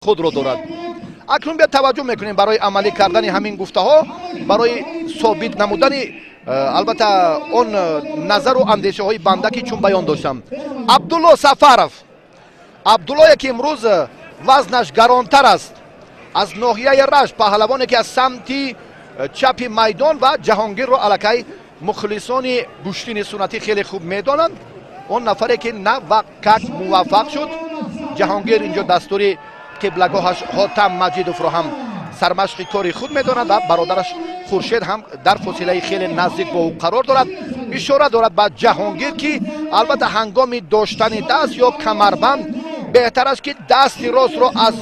Худро дорад. Акнун биё таваҷҷӯҳ мекунем барои амалӣ кардани ҳамин гуфтаҳо, барои собит намудани албатта он назару андешаҳои банда, ки чун баён доштам. Абдулло Сафаров, Абдуллое, ки имрӯз вазнаш гаронтар аст, аз ноҳияи Рашт, паҳлавоне, ки аз самти чапи майдон, ва Ҷаҳонгирро аллакай мухлисони гӯштини суннатӣ хеле хуб медонанд, он нафаре, ки на как муваффақ шуд. Ҷаҳонгир инҷо дастури қиблагоҳаш Ҳотам Маҷидовро ҳам сармашқи кори худ медонад ва бародараш Хуршед ҳам дар фосилаи хеле наздик бо ӯ қарор дорад. Ишора дорад ба Ҷаҳонгир, ки албатта ҳангоми доштани даст ё камарбанд беҳтар аст, ки дасти ростро аз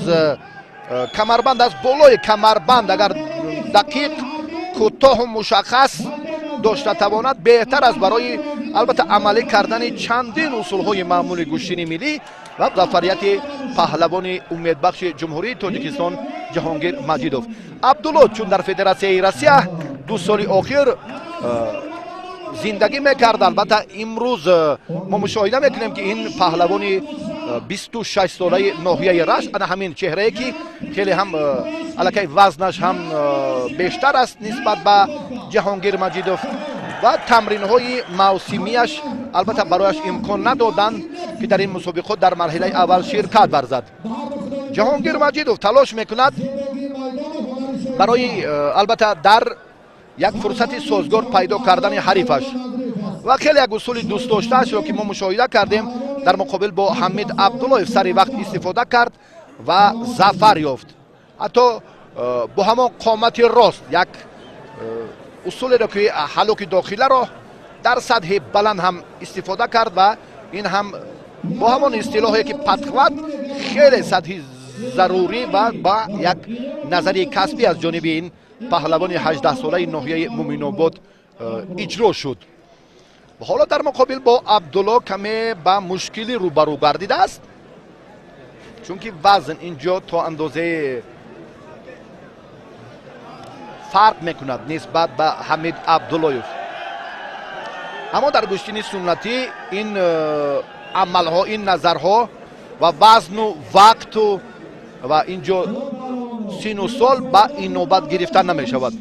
камарбанд, аз болои камарбанд, агар дақиқ, кӯтоҳу мушаххас дошта тавонад, беҳтар аст барои албатта амалӣ кардани чандин усулҳои маъмули гӯштини миллӣ ва зафарияти паҳлавони умедбахши Ҷумҳурии Тоҷикистон Ҷаҳонгир Маҷидов. Абдулло чун дар Федератсияи Россия 2 соли охир зиндагӣ мекард, албатта имрӯз мо мушоҳида мекунем, ки ин паҳлавони 26-солаи ноҳияи Рашт, ана ҳамин чеҳрае, ки хеле ҳам аллакай вазнаш ҳам бештар аст нисбат ба Ҷаҳонгир Маҷидов ва тамринҳои мавсимияш албатта барояш имкон надоданд, ки дар ин мусобиқот дар марҳилаи аввал ширкат варзад. Ҷаҳонгир Маҷидов талош мекунад барои албатта дар як фурсати созгор пайдо кардани ҳарифаш ва хеле як усули дӯстдоштаашро, ки мо мушоҳида кардем, дар муқобил бо Ҳамид Абдуллоев сари вақт истифода кард ва зафар ёфт. Ҳатто бо ҳамон қомати рост як усулеро, ки ҳалоки дохиларо дар сатҳи баланд ҳам истифода кард ва ин ҳам бо ҳамон истилоҳе, ки подхват, хеле сатҳи зарурӣ ва ба як назари касбӣ аз ҷониби ин паҳлавони 18-солаи ноҳияи Муминобод иҷро шуд. Ҳоло дар муқобил бо Абдулло каме ба мушкилӣ рӯбарӯ гардидааст, чунки вазн инҷо то андозаи фарқ мекунад нисбат ба Ҳамид Абдуллоев. Аммо дар гӯштини суннатӣ ин амалҳо, ин назарҳо ва вазну вақту ва инҷо сину сол ба инобат гирифта намешавад.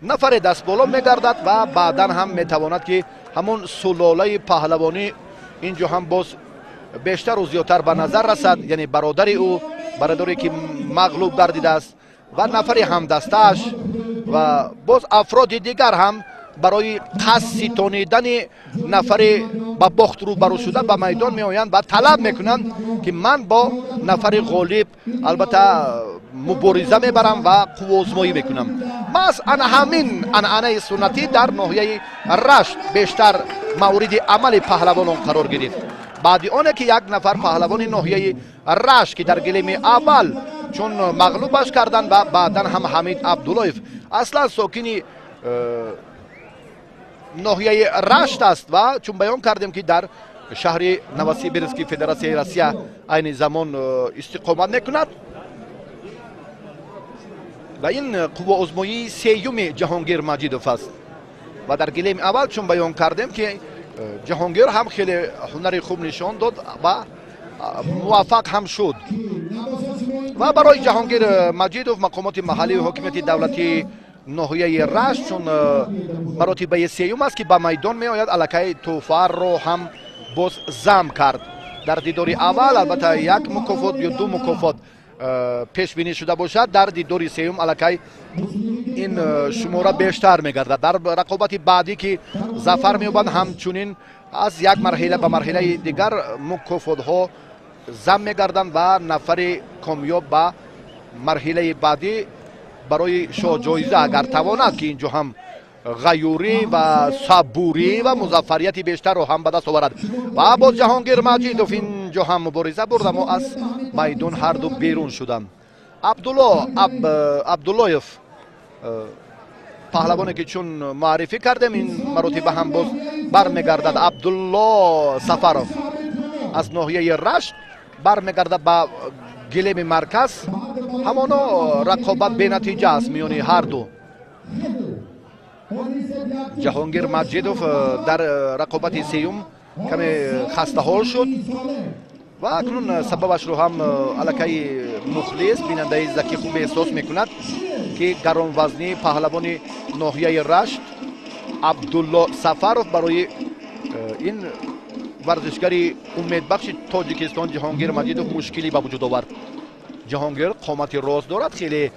Нафаре дастболо мегардад ва баъдан ҳам метавонад, ки ҳамон сулолаи паҳлавонӣ инҷо ҳам боз бештару зиёдтар ба назар расад, яъне бародари ӯ, бародаре, ки мағлуб гардидааст, ва нафари ҳамдастааш ва боз афроди дигар ҳам барои қасд ситонидани нафари ба бохт рӯбарӯ шуда ба майдон меоянд ва талаб мекунанд, ки ман бо нафари ғолиб албатта мубориза мебарам ва қувваозмоӣ мекунам. Маҳз ана ҳамин анъанаи суннатӣ дар ноҳияи Рашт бештар мавриди амали паҳлавонон қарор гирифт. Баъди оне ки як нафар паҳлавони ноҳияи Рашт, ки дар гилеми аввал чун мағлубаш карданд ва баъдан ҳам Ҳамид Абдуллоев аслан сокини ноҳияи Рашт аст ва чун баён кардем, ки дар шаҳри Новосибирски Федератсияи Россия айни замон истиқомат мекунад, ва ин қувваозмоии сеюми Ҷаҳонгир Маҷидов аст. Ва дар гилеми аввал чун баён кардем, ки Ҷаҳонгир ҳам хеле ҳунари хуб нишон дод ва муваффақ ҳам шуд. Ва барои Ҷаҳонгир Маҷидов мақомоти маҳаллии ҳокимияти давлатии ноҳияи Рашт, чун маротибаи сеюм аст, ки ба майдон меояд, аллакай тӯҳфаро ҳам боз зам кард. Дар дидори аввал албатта як мукофот ё ду мукофот пешбинӣ шуда бошад, дар дидори сеюм аллакай ин шумора бештар мегардад. Дар рақобати баъдӣ, ки зафар меёбанд, ҳамчунин аз як марҳила ба марҳилаи дигар мукофотҳо зам мегарданд ва нафари комёб ба марҳилаи баъдӣ барои шоҳҷоиза, агар тавонад, ки инҷо ҳам ғаюрӣ ва сабурӣ ва музаффарияти бештарро ҳам ба даст оварад. Ва боз Ҷаҳонгир Маҷидов инҷо ҳам мубориза бурд, аммо аз майдон ҳарду берун шуданд. Абдулло Абдуллоев, паҳлавоне, ки чун муаррифӣ кардем, ин маротиба ҳам боз бармегардад. Абдулло Сафаров аз ноҳияи Рашт бармегардад ба гилеми марказ. Ҳамоно рақобат бенатиҷа аст миёни ҳарду. ҷаҳонгир Маҷидов дар рақобати сеюм каме хастаҳол шуд. Ва акнун сабабашро ҳам аллакай мухлис, бинандаи заки хуб эҳсос мекунад, ки гаронвазнии паҳлавони ноҳияи Рашт Абдулло Сафаров барои ин варзишгари умедбахши Тоҷикистон Ҷаҳонгир Маҷидов мушкилӣ ба вуҷуд овард. Ҷаҳонгир қомати рост дорад, хеле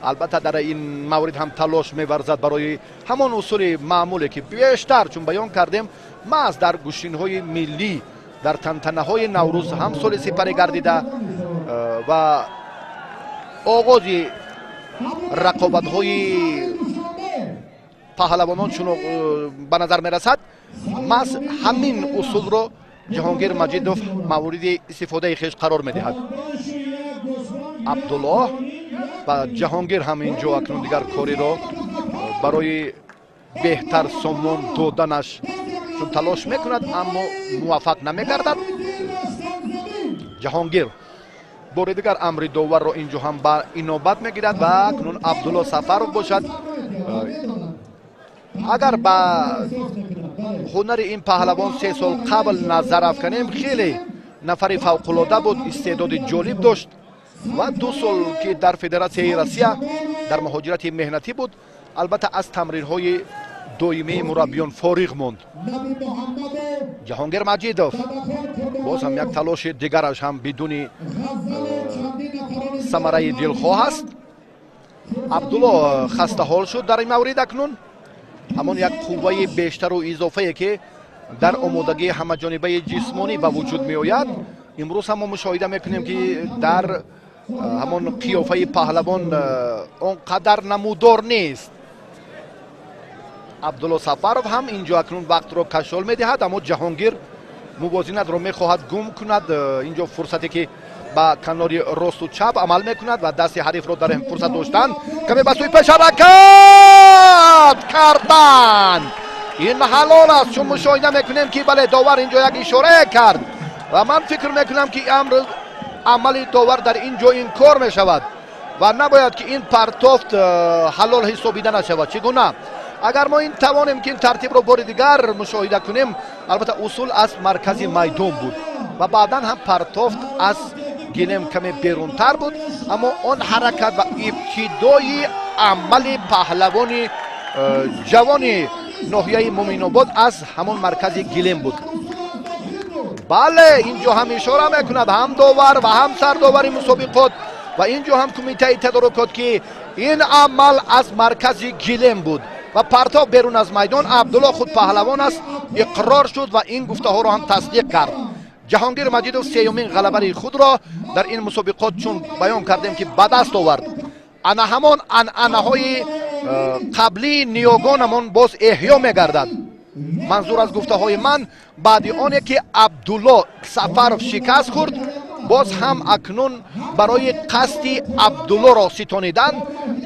албатта дар ин маврид ҳам талош меварзад барои ҳамон усули маъмуле, ки бештар, чун баён кардем, маҳз дар гӯштинҳои миллӣ, дар тантанаҳои Наврӯз ҳам соли сипарӣ гардида ва оғози рақобатҳои паҳлавонон чун ба назар мерасад, маҳз ҳамин усулро Ҷаҳонгир Маҷидов мавриди истифодаи хеш қарор медиҳад. Абдуллоҳ ва Ҷаҳонгир ҳам ин ҷо акнун дигар кориро барои беҳтар сомон доданаш чун талош мекунад, аммо муваффақ намегардад. Ҷаҳонгир бори дигар амри доварро ин ҷо ҳам ба инобат мегирад ва акнун Абдулло Сафаров бошад. Агар ба ҳунари ин паҳлавон 3 сол қабл назар афканем, хеле нафари фавқулода буд, истеъдоди ҷолиб дошт ва 2 сол ки дар Федератсияи Россия дар муҳоҷирати меҳнатӣ буд, албатта аз тамринҳои доимии мураббиён фориғ монд. Ҷаҳонгир Маҷидов боз ҳам як талоши дигараш ҳам бидуни самараи дилхоҳ аст. Абдулло хастаҳол шуд дар ин маврид. Акнун ҳамон як қувваи бештару изофае, ки дар омодагии ҳамаҷонибаи ҷисмонӣ ба вуҷуд меояд, имрӯз ҳам мо мушоҳида мекунем, ки дар ҳамон қиёфаи паҳлавон он қадар намудор нест. Абдулло Сафаров ҳам ин ҷо акнун вақтро кашол медиҳад, аммо Ҷаҳонгир мувозинатро мехоҳад гум кунад. Ин ҷо фурсате ки ба канори росту чап амал мекунад ва дасти ҳарифро дар ин фурсат доштан, каме ба сӯи пеш ҳаракат кардан, ин ҳалол аст, чун мушоҳида мекунем, ки бале, довар ин ҷо як ишорае кард ва ман фикр мекунам, ки амр амали довар дар ин ҷо инкор мешавад ва набояд ки ин партофт ҳалол ҳисобида нашавад. Чӣ гуна агар мо ин тавонем, ки ин тартибро бори дигар мушоҳида кунем, албатта усул аз маркази майдон буд ва баъдан ҳам партофт аз гилем каме берунтар буд, аммо он ҳаракат ва ибтидои амали паҳлавони ҷавони ноҳияи Муминобод аз ҳамон маркази гилем буд. Бале, ин ҷо ҳам ишора мекунад ҳам довар ва ҳам сардовари мусобиқот ва ин ҷо ҳам кумитаи тадорукот, ки ин амал аз маркази гилем буд ва партов берун аз майдон. Абдулло худ паҳлавон аст, иқрор шуд ва ин гуфтаҳоро ҳам тасдиқ кард. Ҷаҳонгир Маҷидов сеюмин ғалабаи худро дар ин мусобиқот, чун баён кардем, ки ба даст овард. Ана ҳамон анъанаҳои қаблии ниёгонамон боз эҳё мегардад. Манзур аз гуфтаҳои ман, баъди оне ки Абдулло Сафаров шикаст хӯрд, боз ҳам акнун барои қасди Абдуллоро ситонидан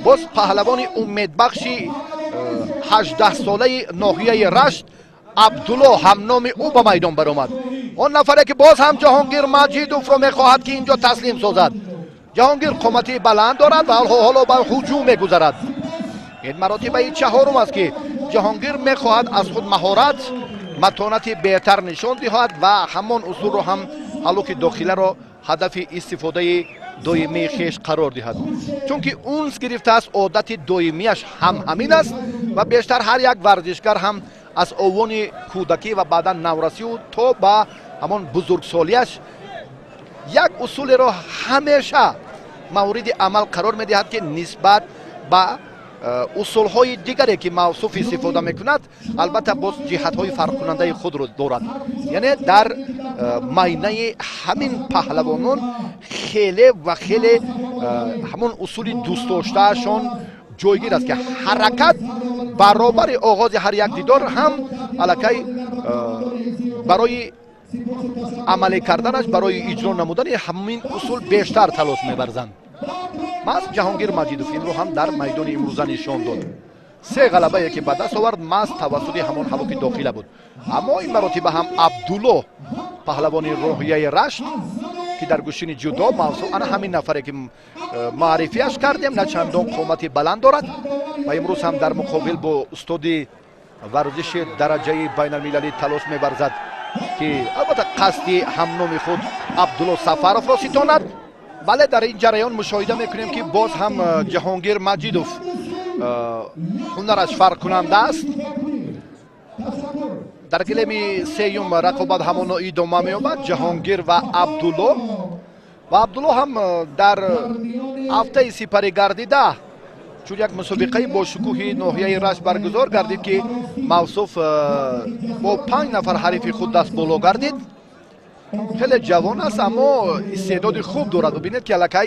боз паҳлавони умедбахши 18-солаи ноҳияи Рашт Абдулло ҳамноми ӯ ба майдон баромад. Он нафаре ки боз ҳам Ҷаҳонгир Маҷидовро мехоҳад, ки ин ҷо таслим созад. Ҷаҳонгир қомати баланд дорад ва ҳоло ба ҳуҷум мегузарад. Ин маротибаи чаҳорум аст, ки Ҷаҳонгир мехоҳад аз худ маҳорат, матонати беҳтар нишон диҳад ва ҳамон усулро ҳам ҳалуки дохиларо ҳадафи истифодаи доимии хеш қарор диҳад, чунки унс гирифтааст, одати доимияш ҳам ҳамин аст ва бештар ҳар як варзишгар ҳам аз овони кӯдакӣ ва баъдан наврасию то ба ҳамон бузургсолиаш як усулеро ҳамеша мавриди амал қарор медиҳад, ки нисбат ба усулҳои дигаре, ки мавсуф истифода мекунад, албатта боз ҷиҳатҳои фарқкунандаи худро дорад. Яъне дар майнаи ҳамин паҳлавонон хеле ва хеле ҳамон усули дӯстдоштаашон ҷойгир аст, ки ҳаракат баробари оғози ҳар як дидор ҳам аллакай барои амалӣ карданаш, барои иҷро намудани ҳамин усул бештар талош меварзанд. Маҳз Ҷаҳонгир Маҷидов инро ҳам дар майдони имрӯза нишон дод. 3 ғалабае ки ба даст овард, маҳз тавассути ҳамон ҳалуки дохила буд. Аммо ин маротиба ҳам Абдулло, паҳлавони роҳияи Рашт, ки дар гӯштини ҷудо мавсум ана ҳамин нафаре ки маърифияш кардем, на чандон қомати баланд дорад ва имрӯз ҳам дар муқобил бо устоди варзиши дараҷаи байналмилалӣ талош меварзад. ки албатта қасди ҳамноми худ Абдулло Сафаровро ситонад. Бале, дар ин ҷараён мушоҳида мекунем, ки боз ҳам Ҷаҳонгир Маҷидов ҳунараш фарқкунанда аст. Дар гилеми сеюм рақобат ҳамоно идома меёбад, Ҷаҳонгир ва Абдулло. Ва Абдулло ҳам дар ҳафтаи сипарӣ гардида, чун як мусобиқаи бошукӯҳи ноҳияи Рашт баргузор гардид, ки мавсуф бо 5 нафар ҳарифи худ даст боло гардид. Хеле ҷавон аст, аммо истеъдоди хуб дорад. Бубинед, ки аллакай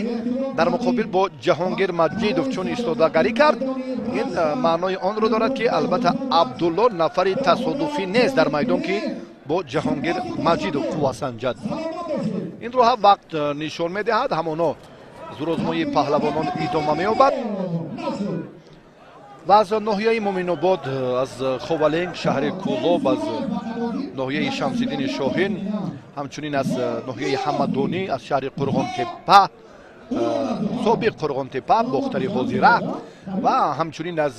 дар муқобил бо Ҷаҳонгир Маҷидов чун истодагарӣ кард, ин маънои онро дорад, ки албатта Абдулло нафари тасодуфӣ нест дар майдон, ки бо Ҷаҳонгир Маҷидов қувва санҷад. Инро ҳам вақт нишон медиҳад. Ҳамоно зурозмоии паҳлавонон идома меёбад. Ва аз ноҳияи Муминобод, аз Ховаленг, шаҳри Кӯлоб, аз ноҳияи Шамсиддини Шоҳин, ҳамчунин аз ноҳияи Ҳамадонӣ, аз шаҳри Қурғонтеппа, собиқ Қурғонтеппа, Бохтари ҳозира, ва ҳамчунин аз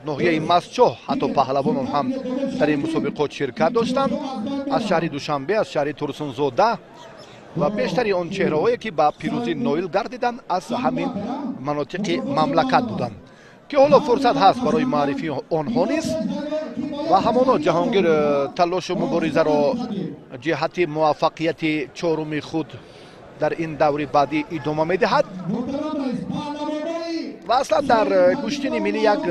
ноҳияи Мастчоҳ ҳатто паҳлавонон ҳам дар ин мусобиқот ширкат доштанд, аз шаҳри Душанбе, аз шаҳри Турсунзода ва бештари он чеҳраҳое, ки ба пирӯзӣ ноил гардиданд, аз ҳамин манотиқи мамлакат буданд, ки ҳоло фурсат ҳаст барои маърифии онҳо низ. Ва ҳамоно Ҷаҳонгир талошу муборизаро ҷиҳати муваффақияти чоруми худ дар ин даври баъдӣ идома медиҳад. Ва аслан дар гӯштини миллӣ як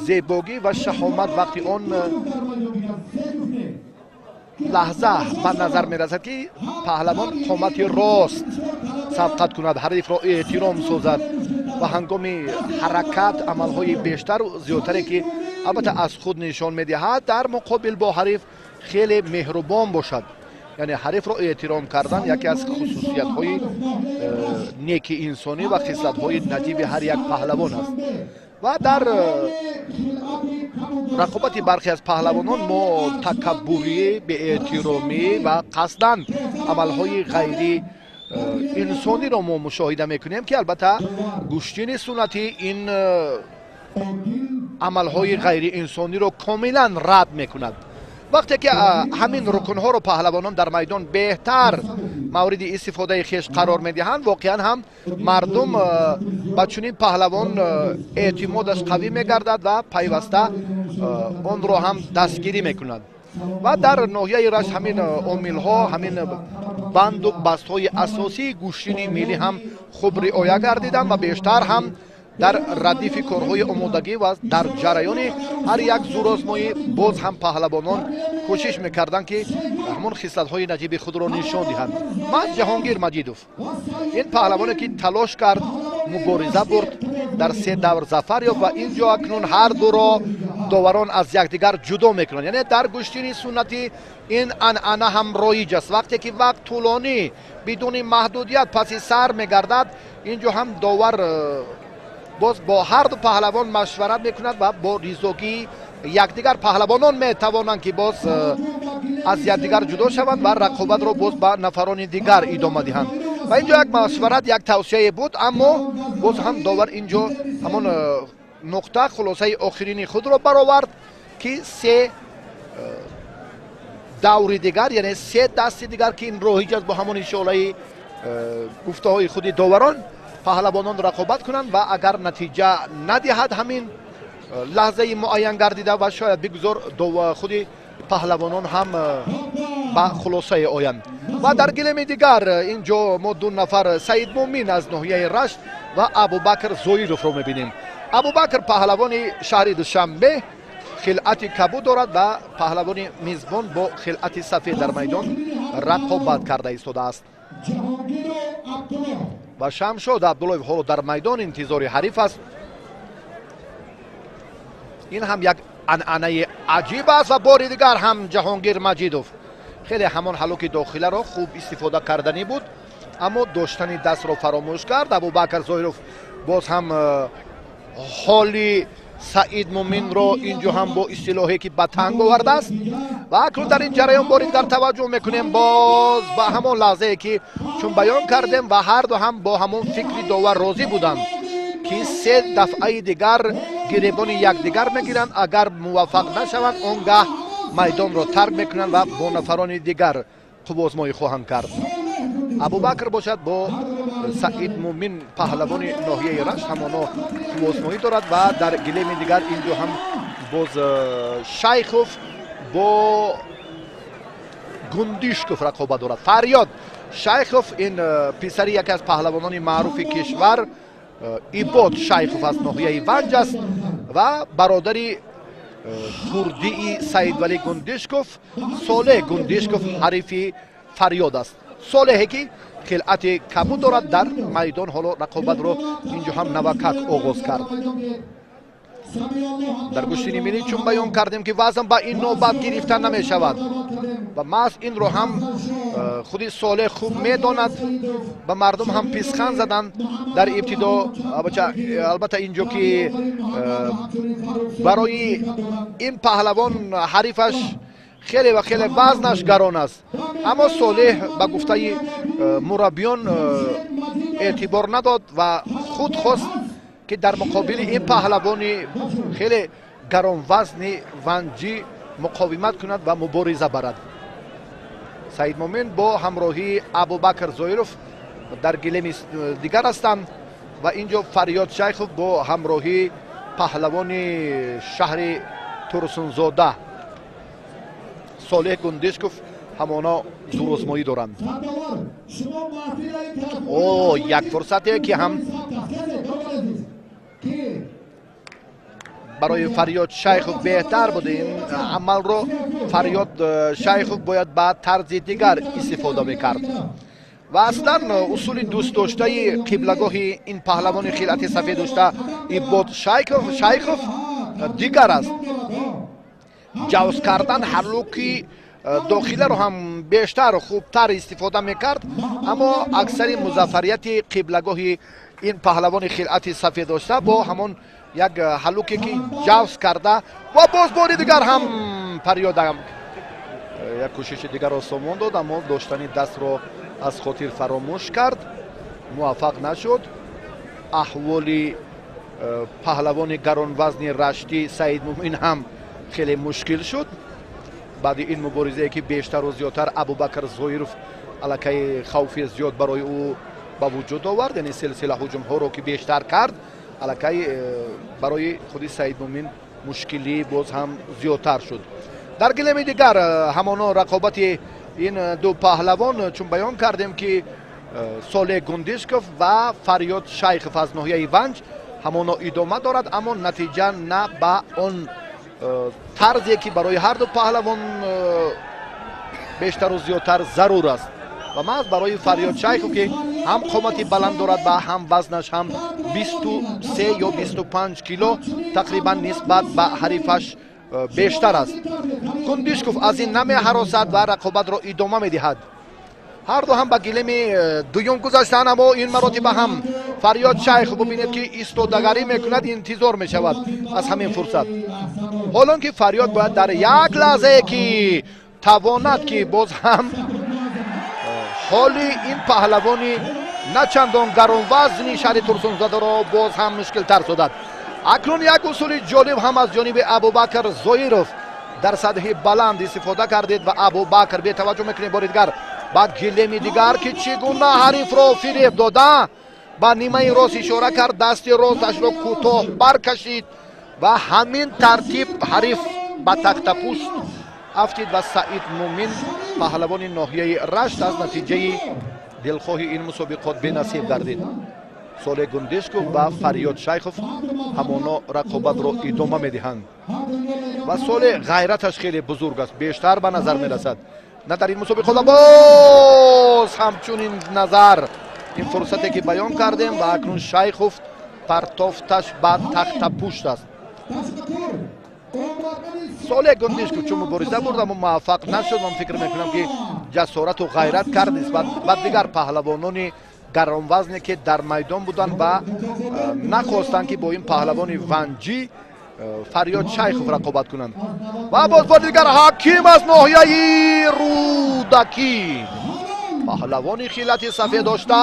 зебогӣ ва шаҳомат вақти он лаҳза ба назар мерасад, ки паҳлавон қомати рост сабқат кунад, ҳарифро эҳтиром созад ва ҳангоми ҳаракат амалҳои бештару зиёдтаре, ки албатта аз худ нишон медиҳад, дар муқобил бо ҳариф хеле меҳрубон бошад. Яъне ҳарифро эҳтиром кардан яке аз хусусиятҳои неки инсонӣ ва хислатҳои наҷиби ҳар як паҳлавон аст. Ва дар рақобати бархе аз паҳлавонон мо такаббурӣ, беэҳтиромӣ ва қасдан амалҳои ғайри инсониро мо мушоҳида мекунем, ки албатта гӯштини суннатӣ ин амалҳои ғайриинсониро комилан рад мекунад. Вақте ки ҳамин рукнҳоро паҳлавонон дар майдон беҳтар мавриди истифодаи хеш қарор медиҳанд, воқеан ҳам мардум ба чунин паҳлавон эътимодаш қавӣ мегардад ва пайваста онро ҳам дастгирӣ мекунад. Ва дар ноҳияи Рашт ҳамин омилҳо, ҳамин банду бастҳои асосии гӯштини миллӣ ҳам хуб риоя гардиданд ва бештар ҳам дар радифи корҳои омодагӣ ва дар ҷараёни ҳар як зурозмоӣ боз ҳам паҳлавонон кӯшиш мекарданд, ки ҳамон хислатҳои наҷиби худро нишон диҳанд. Ман Ҷаҳонгир Маҷидов, ин паҳлавоне, ки талош кард, мубориза бурд, дар се давр зафар ёфт ва ин ҷо акнун ҳар дуро доварон аз якдигар ҷудо мекунанд. Яъне дар гӯштини суннатӣ ин анъана ҳам роиҷ аст. Вақте ки вақт тӯлонӣ бидуни маҳдудият паси сар мегардад, ин ҷо ҳам довар боз бо ҳар ду паҳлавон машварат мекунад ва бо ризогии якдигар паҳлавонон метавонанд, ки боз аз якдигар ҷудо шаванд ва рақобатро боз ба нафарони дигар идома диҳанд. Ва ин ҷо як машварат, як тавсияе буд, аммо боз ҳам довар ин ҷо ҳамон нуқта, хулосаи охирини худро баровард, ки се даври дигар, яъне се дасти дигар, ки ин роҳиҷ аст бо ҳамон ишораи гуфтаҳои худи доварон, паҳлавонон рақобат кунанд ва агар натиҷа надиҳад ҳамин лаҳзаи муайян гардида ва шояд бигузор худи паҳлавонон ҳам ба хулосае оянд. Ва дар гилеми дигар ин ҷо мо ду нафар, Саидмумин аз ноҳияи Рашт ва Абубакр Зоировро мебинем. Абубакр паҳлавони шаҳри Душанбе хилъати кабуд дорад ва паҳлавони мизбон бо хилъати сафед дар майдон рақобат карда истодааст. Ва Шамшод Абдуллоев ҳоло дар майдон интизори ҳариф аст. Ин ҳам як анъанаи аҷиб аст. Ва бори дигар ҳам Ҷаҳонгир Маҷидов хеле ҳамон ҳалуки дохиларо хуб истифода карданӣ буд, аммо доштани дастро фаромӯш кард. Абубакр Зоиров боз ҳам ҳоли Саид Муминро ин ҷо ҳам бо истилоҳе ки ба танг овардааст. Ва акнун дар ин ҷараён бори дигар таваҷҷӯҳ мекунем боз ба ҳамон лаҳзае, ки чун баён кардем ва ҳар ду ҳам бо ҳамон фикри довар розӣ буданд, ки се дафъаи дигар гиребони якдигар мегиранд, агар муваффақ нашаванд, он гаҳ Майдонро тарк мекунанд ва бо нафарони дигар қувваозмоӣ хоҳанд кард. Абубакр бошад, бо Саид Мумин, паҳлавони ноҳияи Рашт, ҳамоно қувваозмоӣ дорад. Ва дар гилеми дигар инҷо ҳам боз Шайхов бо Гундишков рақобат дорад. Фарёд Шайхов ин писари яке аз паҳлавонони маъруфи кишвар, Ибод Шайхов, аз ноҳияи Ванҷ аст ва бародари хурдии Саидвалӣ Гундишков, Солеҳ Гундишков, ҳарифи Фарёд аст. Солеҳе ки хилъати кабуд дорад дар майдон ҳоло рақобатро инҷо ҳам навакак оғоз кард. Дар гӯштини миллӣ, чун баён кардем, ки вазн ба ин навбат гирифта намешавад ва маҳз инро ҳам худи Солеҳ хуб медонад. Ба мардум ҳам писхан заданд дар ибтидо. Албатта, инҷо ки барои ин паҳлавон ҳарифаш хеле ва хеле вазнаш гарон аст, аммо Солеҳ ба гуфтаи мураббиён эътибор надод ва худ хост, ки дар муқобили ин паҳлавони хеле гаронвазни ванҷӣ муқовимат кунад ва мубориза барад. Саидмумин бо ҳамроҳии Абубакр Зоиров дар гилеми дигар ҳастанд ва инҷо Фарёд Шайхов бо ҳамроҳии паҳлавони шаҳри Турсунзода, Солеҳ Гундишков, ҳамоно зурозмоӣ доранд. О, як фурсате, ки ҳам барои Фарёд Шайхов беҳтар буд. Ин амалро Фарёд Шайхов бояд ба тарзи дигар истифода мекард. Ва аслан усули дӯстдоштаи қиблагоҳи ин паҳлавони хилъати сафед дошта, Ибод Шайхов, дигар аст: ҷавз кардан. Ҳаллуки дохиларо ҳам бештар, хубтар истифода мекард, аммо аксари музаффарияти қиблагоҳи ин паҳлавони хилъати сафед дошта бо ҳамон як ҳаллуке, ки ҷавз карда. Ва боз бори дигар ҳам Фарёдам як кӯшиши дигарро сомон дод, аммо доштани дастро аз хотир фаромӯш кард, муваффақ нашуд. Аҳволи паҳлавони гаронвазни раштӣ Саидмумин ҳам хеле мушкил шуд баъди ин муборизае, ки бештару зиёдтар Абубакр Зоиров аллакай хавфи зиёд барои ӯ ба вуҷуд овард. Яъне силсила ҳуҷумҳоро ки бештар кард, аллакай барои худи Саидмумин мушкилӣ боз ҳам зиёдтар шуд. Дар гилеми дигар ҳамоно рақобати ин ду паҳлавон, чун баён кардем, ки Солеҳ Гундишков ва Фарёд Шайхов аз ноҳияи Ванҷ, ҳамоно идома дорад, аммо натиҷа на ба он тарзе, ки барои ҳар ду паҳлавон бештару зиёдтар зарур аст. Ва маҳз барои Фарёд Шайхов, ки ҳам қомати баланд дорад ва ҳам вазнаш ҳам 23 ё 25 кило тақрибан нисбат ба ҳарифаш бештар аст. Гундишков аз ин намеҳаросад ва рақобатро идома медиҳад. Ҳар ду ҳам ба гилеми дуюм гузаштанд, аммо ин маротиба ҳам Фарёд Шайхов, бубинед, ки истодагарӣ мекунад, интизор мешавад аз ҳамин фурсат. Ҳолон ки Фарёд бояд дар як лаҳзае ки тавонад, ки боз ҳам ҳоли ин паҳлавони на чандон гаронвазни шаҳри Турсунзодаро боз ҳам мушкилтар созад. Акнун як усули ҷолиб ҳам аз ҷониби Абубакр Зоиров дар сатҳи баланд истифода кардед. Ва Абубакр бетаваҷҷӯҳ мекунем бори дигар ба гилеми дигар, ки чӣ гуна ҳарифро фиреб дода, ба нимаи рост ишора кард, дасти росташро кӯтоҳ баркашид ва ҳамин тартиб ҳариф ба тахтапушт афтид ва Саид Мумин, паҳлавони ноҳияи Рашт, аз натиҷаи дилхоҳи ин мусобиқот бенасиб гардид. Солеҳ Гундишков ва Фарёд Шайхов ҳамоно рақобатро идома медиҳанд ва Солеҳ ғайраташ хеле бузург аст, бештар ба назар мерасад на дар ин мусобиқот. Боз ҳамчунин назар ин фурсате, ки баён кардем, ва акнун Шайхов партофташ ба тахтапушт аст. Солеҳ Гундишков чун мубориза бурд, аммо муваффақ нашуд. Ман фикр мекунам, ки ҷасорату ғайрат кард нисбат ба дигар паҳлавонони гаронвазне, ки дар майдон буданд ва нахостанд, ки бо ин паҳлавони ванҷӣ, Фарёд Шайхов, рақобат кунанд. Ва боз бори дигар ҳаким аз ноҳияи Рӯдакӣ, паҳлавони хилати сафед дошта,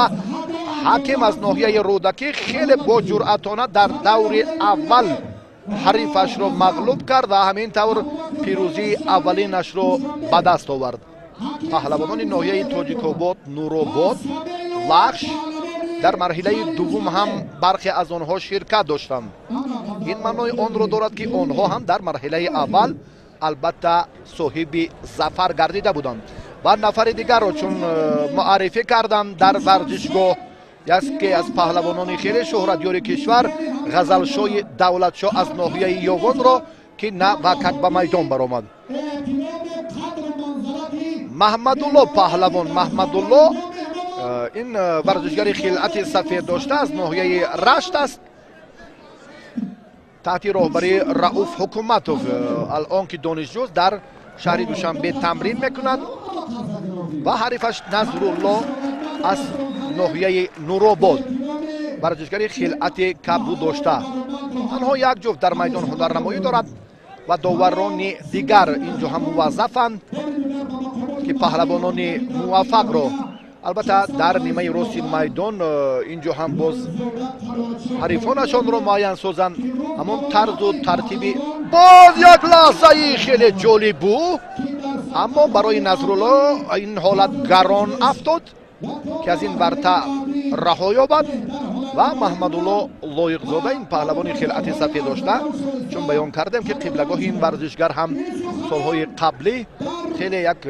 ҳаким аз ноҳияи Рӯдакӣ, хеле боҷуръатона дар даври аввал Ҳарифашро мағлуб кард ва ҳамин тавр пирӯзии аввалинашро ба даст овард. Паҳлавонони ноҳияи Тоҷикобод, Нуробод, Вахш дар марҳилаи дуввум ҳам бархе аз онҳо ширкат доштанд. Ин маънои онро дорад, ки онҳо ҳам дар марҳилаи аввал албатта соҳиби зафар гардида буданд. Ва нафари дигарро чун муаррифӣ кардам, дар варзишгоҳ яке аз паҳлавонони хеле шӯҳратёри кишвар, Ғазалшоҳи Давлатшоҳ аз ноҳияи Ёвонро, ки на вакак ба майдон баромад. Маҳмадулло, паҳлавон Маҳмадулло, ин варзишгари хилъати сафед дошта аз ноҳияи Рашт аст, таҳти роҳбарии Рауф Ҳукуматов, алон ки донишҷӯст, дар шаҳри Душанбе тамрин мекунад, ва ҳарифаш Назрулло аз ноҳияи Нуробод, варзишгари хилъати кабуд дошта. Танҳо як ҷуфт дар майдон ҳунарнамоӣ дорад ва доварони дигар инҷо ҳам муваззафанд, ки паҳлавонони муваффақро албатта дар нимаи рости майдон инҷо ҳам боз ҳарифонашонро муайян созанд. Ҳамон тарзу тартиби боз як лаҳзаи хеле ҷолиб буд, аммо барои Назрулло ин ҳолат гарон афтод, ки аз ин варта раҳо ёбад. Ва Маҳмадулло Лоиқзода, ин паҳлавони хилъати сафед дошта, чун баён кардем, ки қиблагоҳи ин варзишгар ҳам солҳои қаблӣ хеле як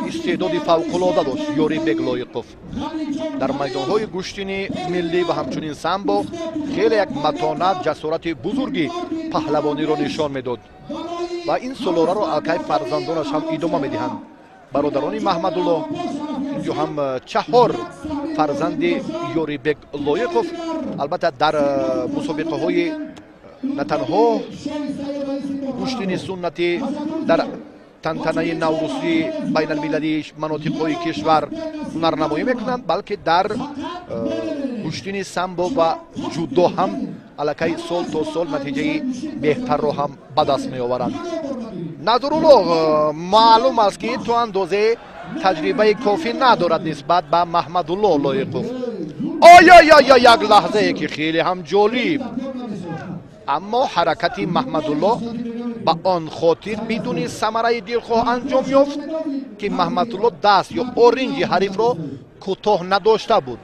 истеъдоди фавқулода дошт, Ёрибек Лоиқов, дар майдонҳои гӯштини миллӣ ва ҳамчунин самбо хеле як матонат, ҷасорати бузурги паҳлавониро нишон медод ва ин сулоларо аллакай фарзандонаш ҳам идома медиҳанд. Бародарони Маҳмадулло, инҷо ҳам чаҳор фарзанди Ёрибек Лоиқов албатта дар мусобиқаҳои на танҳо гӯштини суннатӣ, дар тантанаи наврӯзии байналмилалии манотиқҳои кишвар ҳунарнамоӣ мекунанд, балки дар гӯштини самбо ва ҷудо ҳам аллакай сол то сол натиҷаи беҳтарро ҳам ба даст меоваранд. Назрулло маълум аст, ки то андозе таҷрибаи кофӣ надорад нисбат ба Маҳмадулло Лоиқов. Оёёё, як лаҳзае ки хеле ҳам ҷолиб, аммо ҳаракати Маҳмадулло ба он хотир бидуни самараи дилхоҳ анҷом ёфт, ки Маҳмадулло даст ё оринҷи ҳарифро кӯтоҳ надошта буд,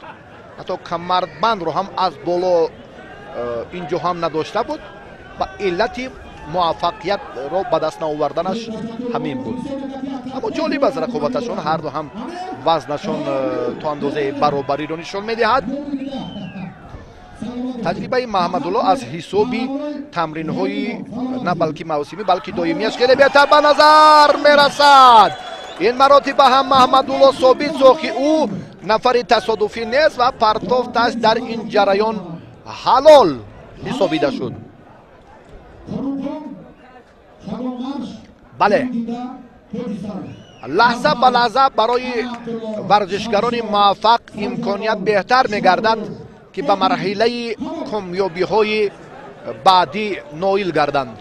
ҳатто камарбандро ҳам аз боло инҷо ҳам надошта буд ва иллати муваффақиятро ба даст наоварданаш ҳамин буд. Аммо ҷолиб аст рақобаташон, ҳарду ҳам вазнашон то андозаи баробариро нишон медиҳад. Таҷрибаи Маҳмадулло аз ҳисоби тамринҳои на балки мавсимӣ, балки доимияш хеле беҳтар ба назар мерасад. Ин маротиба ҳам Маҳмадулло собит сохт, ки ӯ нафари тасодуфӣ нест ва партофташ дар ин ҷараён ҳалол ҳисобида шуд. Бале, лаҳза ба лаҳза барои варзишгарони муваффақ имконият беҳтар мегардад, ки ба марҳилаи комёбиҳои баъдӣ ноил гарданд.